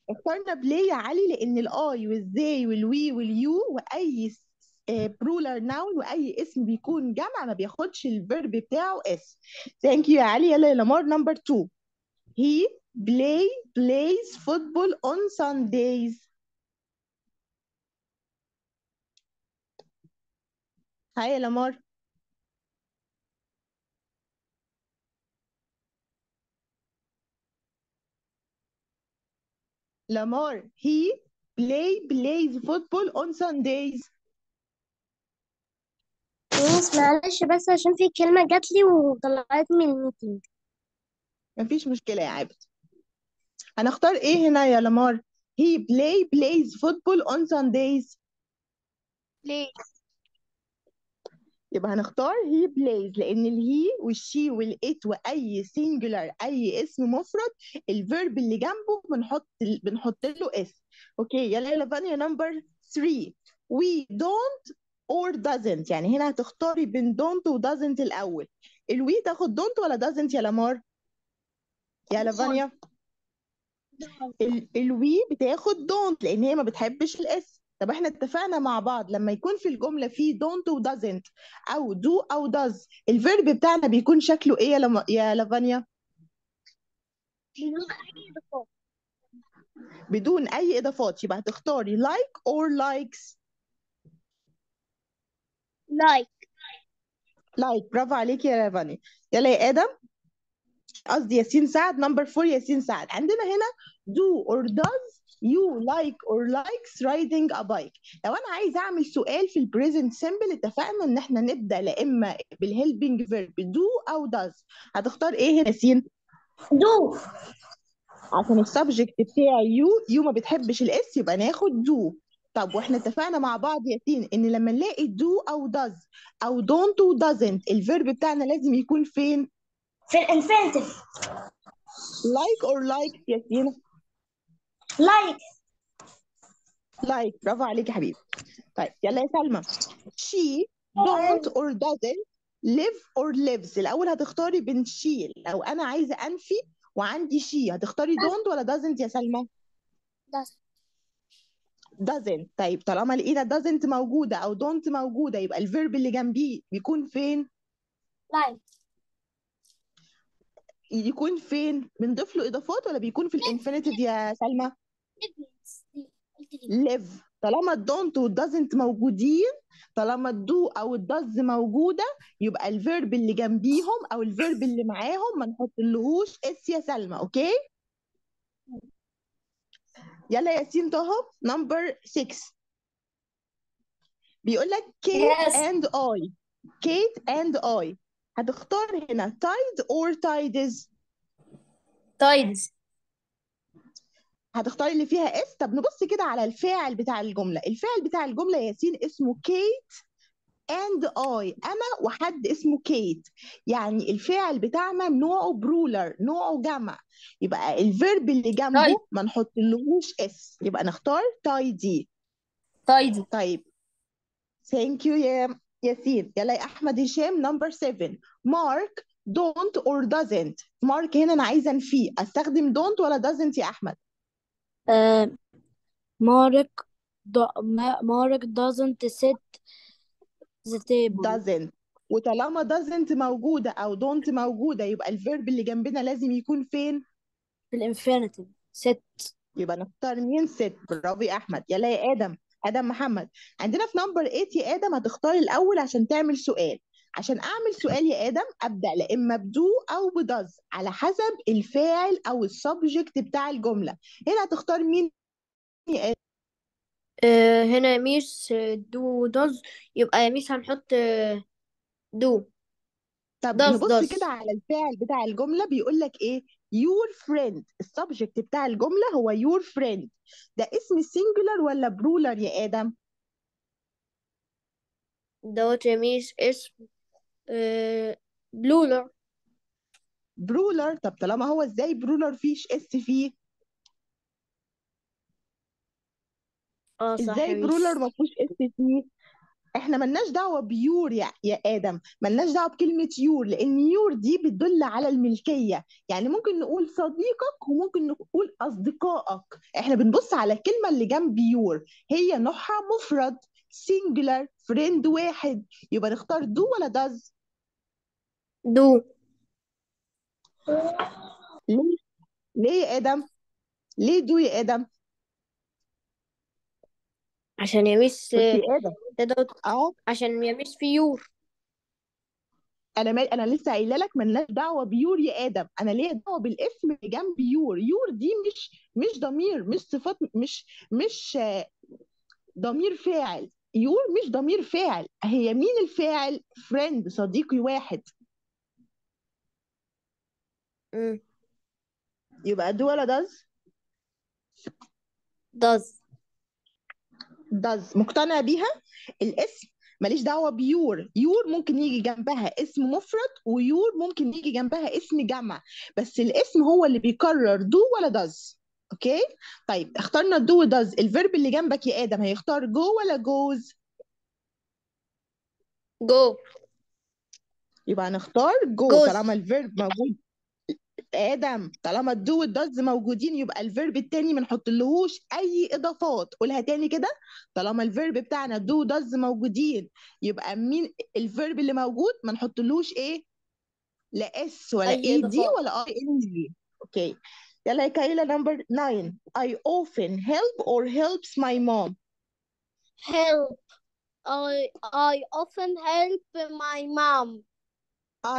اخترنا play يا علي لان الاي والزي والوي واليو واي plural noun واي اسم بيكون جمع ما بياخدش ال verb بتاعه s. thank you يا علي. يلا يا لمار number 2. He play plays football on Sundays. hi يا لمار. لمار he play plays football on Sundays. ميس معلش بس عشان في كلمة جات لي وطلعتني من ال meeting. مفيش مشكلة يا عابد. هنختار ايه هنا يا لمار؟ He play plays football on Sundays. ليه؟ يبقى هنختار he plays لأن ال he وال she وال it وأي singular أي اسم مفرد ال verb اللي جنبه بنحط له s. okay يلا يا لافانيا number 3. We don't or doesn't. يعني هنا هتختاري بين don't و doesn't الأول. ال we تاخد don't ولا doesn't يا لمار؟ يا لافانيا؟ ال we بتاخد don't لأن هي ما بتحبش ال s. طب احنا اتفقنا مع بعض لما يكون في الجملة في don't و doesn't أو do أو does ال verb بتاعنا بيكون شكله إيه يا لافانيا؟ بدون أي إضافات. بدون أي إضافات. يبقى هتختاري like or likes. Like. Like. برافو عليكي يا لافانيا. يلا يا آدم، قصدي ياسين سعد. number 4 ياسين سعد. عندنا هنا do or does you like or likes riding a bike. لو انا عايز اعمل سؤال في ال present simple اتفقنا ان احنا نبدا لا اما بال helping verb do او does. هتختار ايه هنا ياسين؟ do. عشان ال subject بتاعي you، you ما بتحبش ال s يبقى ناخد do. طب واحنا اتفقنا مع بعض يا ياسين ان لما نلاقي do او does او don't و doesn't ال verb بتاعنا لازم يكون فين؟ في ال infinitive. Like or likes ياسين؟ Like. Like. برافو عليك يا حبيبي. طيب يلا يا سلمى. She don't or doesn't live or lives. الأول هتختاري بين she. لو أنا عايزة أنفي وعندي she هتختاري don't ولا doesn't يا سلمى؟ Doesn't. Doesn't. طيب طالما لقينا doesn't موجودة أو don't موجودة يبقى ال verb اللي جنبيه بيكون فين؟ Like. يكون فين؟ بنضيف له إضافات ولا بيكون في ال infinitive يا سلمى؟ Live. طالما ال don't وال doesn't موجودين، طالما ال do او ال does موجوده، يبقى ال verb اللي جنبيهم او ال verb اللي معاهم ما نحطلهوش s يا سلمى. okay؟ يلا ياسين طه number 6. بيقول لك Kate Yes. and I. Kate and I. هتختار هنا tied or tidies؟ Tidies. هتختاري اللي فيها s. طب نبص كده على الفاعل بتاع الجملة. الفاعل بتاع الجملة يا ياسين اسمه Kate and I، أنا وحد اسمه كيت، يعني الفاعل بتاعنا نوعه plural، نوعه جمع، يبقى ال verb اللي جنبه tidy. ما نحطلهوش s، يبقى نختار tidy. Tidy. طيب thank you يا ياسين. يلا يا أحمد هشام number 7. مارك don't or doesn't. مارك هنا أنا عايزة انفيه، أستخدم don't ولا doesn't يا أحمد؟ مارك مارك doesn't sit the table. Doesn't. وطالما doesn't موجودة أو don't موجودة يبقى ال verb اللي جنبنا لازم يكون فين؟ في ال infinitive sit. يبقى نختار مين؟ sit. برافو يا أحمد. يلا يا آدم، آدم محمد. عندنا في number 8 يا آدم هتختار الأول عشان تعمل سؤال. عشان أعمل سؤال يا آدم أبدأ لا إما ب do أو ب does على حسب الفاعل أو ال subject بتاع الجملة. هنا هتختار مين يا آدم؟ هنا يا ميس do does، يبقى يا ميس هنحط do. طب does نبص does. كده على الفاعل بتاع الجملة بيقول لك إيه؟ Your friend. ال subject بتاع الجملة هو your friend. ده اسم singular ولا plural يا آدم؟ دوت يا ميس اسم plural. Plural. طب طالما هو ازاي plural فيش s فيه؟ صح ازاي يا plural ميس. ما فيهوش s فيه؟ احنا ملناش دعوه ب your يا ادم، ملناش دعوه بكلمه your، لان your دي بتدل على الملكية. يعني ممكن نقول صديقك وممكن نقول اصدقائك. احنا بنبص على الكلمة اللي جنب your، هي نوعها مفرد singular، friend واحد، يبقى نختار do ولا does؟ do. ليه؟ ليه يا ادم؟ ليه do يا ادم؟ عشان يا ميس بصي يا ادم ده اهو، عشان يا ميس في your. انا مال، انا لسه قايله لك مالناش دعوه ب your يا ادم، انا ليا دعوه بالاسم اللي جنب your. your دي مش ضمير، مش صفات، مش ضمير فاعل. your مش ضمير فاعل، هي مين الفاعل؟ friend، صديقي واحد. يبقى do ولا does؟ does. does. مقتنع بيها؟ الاسم ماليش دعوه ب your، your ممكن يجي جنبها اسم مفرد و your ممكن يجي جنبها اسم جمع، بس الاسم هو اللي بيقرر do ولا does. okay؟ طيب اخترنا do و does، ال verb اللي جنبك يا ادم هيختار go ولا goes؟ go. يبقى هنختار go goes. طالما ال verb موجود. ادم طالما ال do وال does موجودين يبقى ال verb التاني ما نحطلهوش اي اضافات. قولها تاني كده، طالما ال verb بتاعنا do does موجودين يبقى مين ال verb اللي موجود ما نحطلهوش ايه؟ لا s ولا اي ed اضافات. ولا ing. okay يلا يا كايلا number 9. I often help or helps my mom. Help. I often help my mom.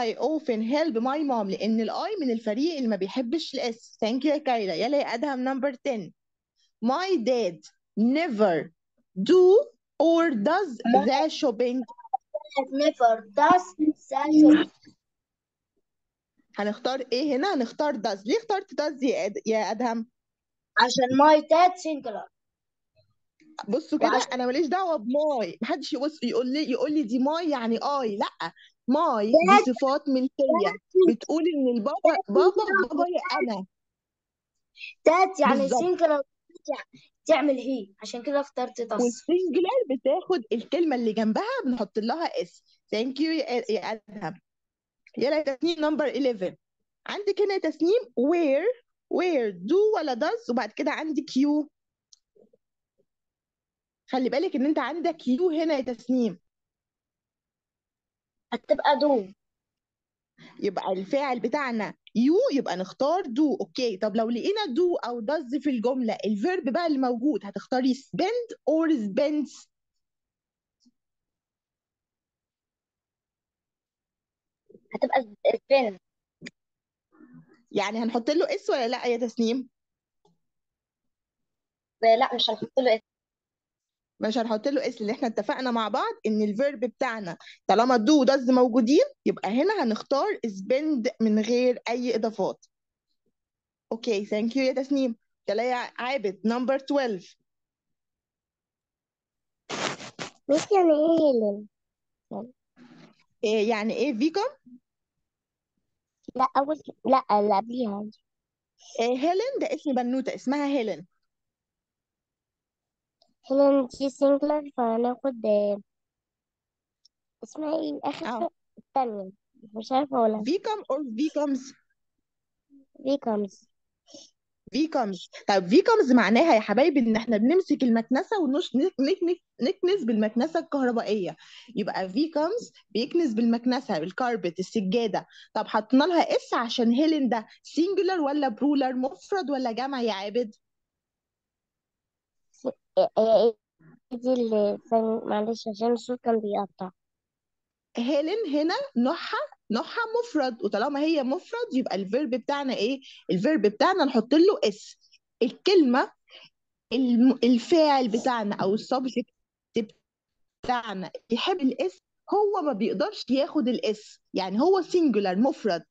I often help my mom، لأن ال I من الفريق اللي ما بيحبش ال s. Thank you يا كايلا. يلا يا أدهم number 10. My dad never do or does the shopping. Never does the shopping. هنختار إيه هنا؟ هنختار does. ليه اخترت does يا أدهم؟ عشان my dad singular. بصوا كده، أنا ماليش دعوة ب my، محدش يبص يقول لي دي my يعني I، لأ my دي صفات ملكية بتقول إن البابا بابا بابا يا أنا. dad يعني بالظبط. singular تعمل he، عشان كده اخترت does. وال singular بتاخد الكلمة اللي جنبها بنحط لها s. thank you يا أدهم. يلا يا تسنيم number 11. عندك هنا يا تسنيم where do ولا does، وبعد كده عندك you. خلي بالك ان انت عندك you هنا يا تسنيم، هتبقى do. يبقى الفاعل بتاعنا you، يبقى نختار do. okay طب لو لقينا do او does في الجملة، ال verb بقى اللي موجود هتختاري spend or spends؟ هتبقى spend. يعني هنحط له s ولا لا يا تسنيم؟ لا مش هنحط له s. مش هنحط له s، اللي احنا اتفقنا مع بعض ان ال verb بتاعنا طالما do does موجودين يبقى هنا هنختار spend من غير اي اضافات. okay thank you يا تسنيم. يلا يا عابد number 12. مش يعني ايه هيلين؟ إيه يعني ايه vacuum؟ لا اول، لا اللي قبليها. إيه هيلين ده اسم بنوته اسمها هيلين. هيلين دي singular، فهناخد اسمها ايه اخر الثانية، مش عارفة اقولها. vacuum or vacuums؟ vacuums. vacuums. طيب vacuums معناها يا حبايبي ان احنا بنمسك المكنسة ونكنس بالمكنسه الكهربائية، يبقى vacuums بيكنس بالمكنسه، بال carpet، السجادة. طب حطينا لها s عشان هيلين ده singular ولا plural، مفرد ولا جمع يا عابد؟ ايه دي اللي معلش عشان الصوت كان بيقطع. هيلين هنا نوعها مفرد، وطالما هي مفرد يبقى ال verb بتاعنا ايه؟ ال verb بتاعنا نحط له s. الكلمة الفاعل بتاعنا او ال subject بتاعنا يحب ال s، هو ما بيقدرش ياخد ال s، يعني هو singular مفرد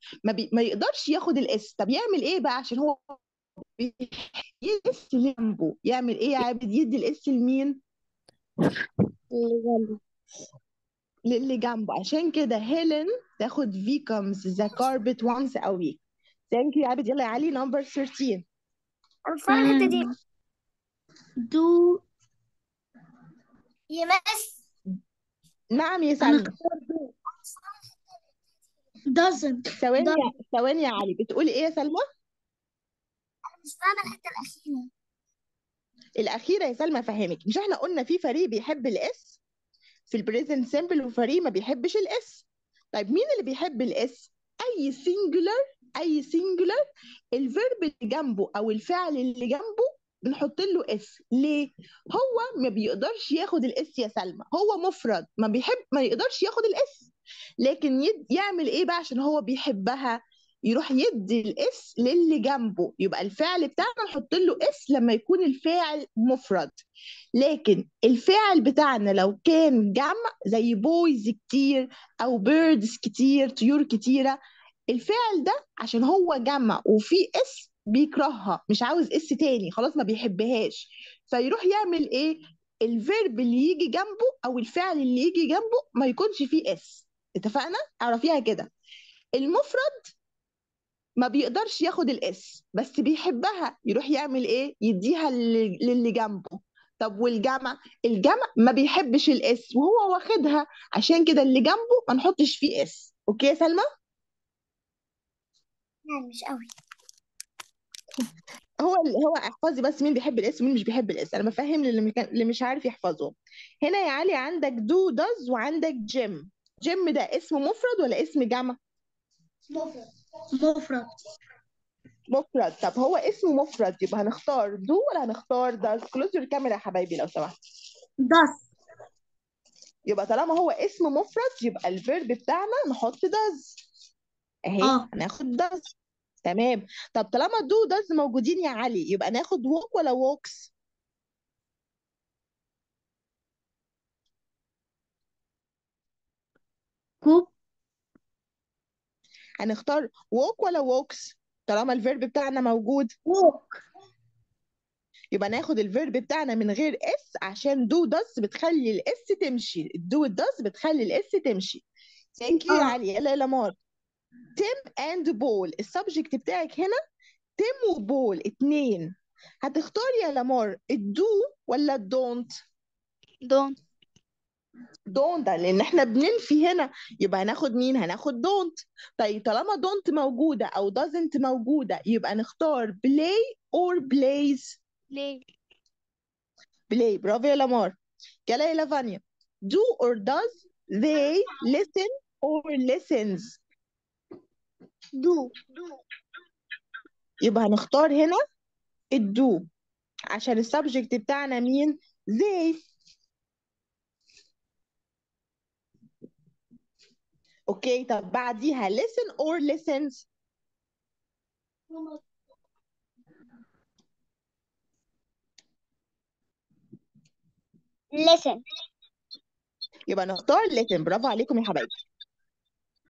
ما يقدرش ياخد ال s. طب يعمل ايه بقى عشان هو يدي ال s لجنبه؟ يعمل ايه يا عابد؟ يدي ال s لمين؟ اللي جنبه. للي جنبه. عشان كده هيلين تاخد vacuums the carpet once a week. thank you يا عابد. يلا يا علي number 13. انا مش فاهمه الحتة دي. do يا مس نعم يا انا سلمى. اختار do. doesn't. ثواني ثواني يا علي، بتقولي ايه يا سلمى؟ انا مش فاهمه الحته الاخيره. الاخيره يا سلمى فهمك، مش احنا قلنا في فريق بيحب ال s في ال present simple وفريق ما بيحبش ال s؟ طيب مين اللي بيحب ال s؟ اي singular، اي singular ال verb اللي جنبه او الفعل اللي جنبه بنحط له s. ليه؟ هو ما بيقدرش ياخد ال s يا سلمى، هو مفرد ما بيحب، ما يقدرش ياخد ال s، لكن يعمل ايه بقى عشان هو بيحبها؟ يروح يدي ال s للي جنبه، يبقى الفعل بتاعنا نحط له s لما يكون الفاعل مفرد. لكن الفاعل بتاعنا لو كان جمع زي boys كتير او birds كتير، طيور كتيره، الفاعل ده عشان هو جمع وفي s بيكرهها، مش عاوز s تاني، خلاص ما بيحبهاش، فيروح يعمل ايه؟ ال verb اللي يجي جنبه او الفعل اللي يجي جنبه ما يكونش فيه s. اتفقنا؟ اعرفيها كده. المفرد ما بيقدرش ياخد ال s بس بيحبها، يروح يعمل ايه؟ يديها للي جنبه. طب والجمع؟ الجمع ما بيحبش ال s وهو واخدها، عشان كده اللي جنبه ما نحطش فيه s. okay يا سلمى؟ يعني مش قوي. هو احفظي بس مين بيحب ال s ومين مش بيحب ال s، انا بفهم اللي مش عارف يحفظه. هنا يا علي عندك do does وعندك Jim. Jim ده اسم مفرد ولا اسم جمع؟ مفرد. مفرد. مفرد. طب هو اسمه مفرد يبقى هنختار do ولا هنختار does؟ close your camera يا حبايبي لو سمحت. does. يبقى طالما هو اسم مفرد يبقى ال verb بتاعنا نحط does. اهي هناخد does. تمام. طب طالما do does موجودين يا علي يبقى ناخد walk ولا walks؟ كوب. هنختار walk ولا walks طالما ال verb بتاعنا موجود؟ walk. يبقى ناخد ال verb بتاعنا من غير s عشان do does بتخلي ال s تمشي، do does بتخلي ال s تمشي. thank you يا علي. يلا يا لمار. Tim and Paul، ال subject بتاعك هنا Tim و Paul اتنين، هتختار يا لمار ال do ولا ال don't؟ don't. don't لان احنا بننفي هنا، يبقى هناخد مين؟ هناخد don't. طيب طالما don't موجوده او doesn't موجوده يبقى نختار play or plays؟ play. play. برافو يا لمار. يلا يا لافانيا. do or does they listen or listens؟ do. يبقى هنختار هنا ال do عشان ال subject بتاعنا مين؟ they. okay. طب بعديها listen or listens؟ listen. يبقى نختار listen. برافو عليكم يا حبايبي.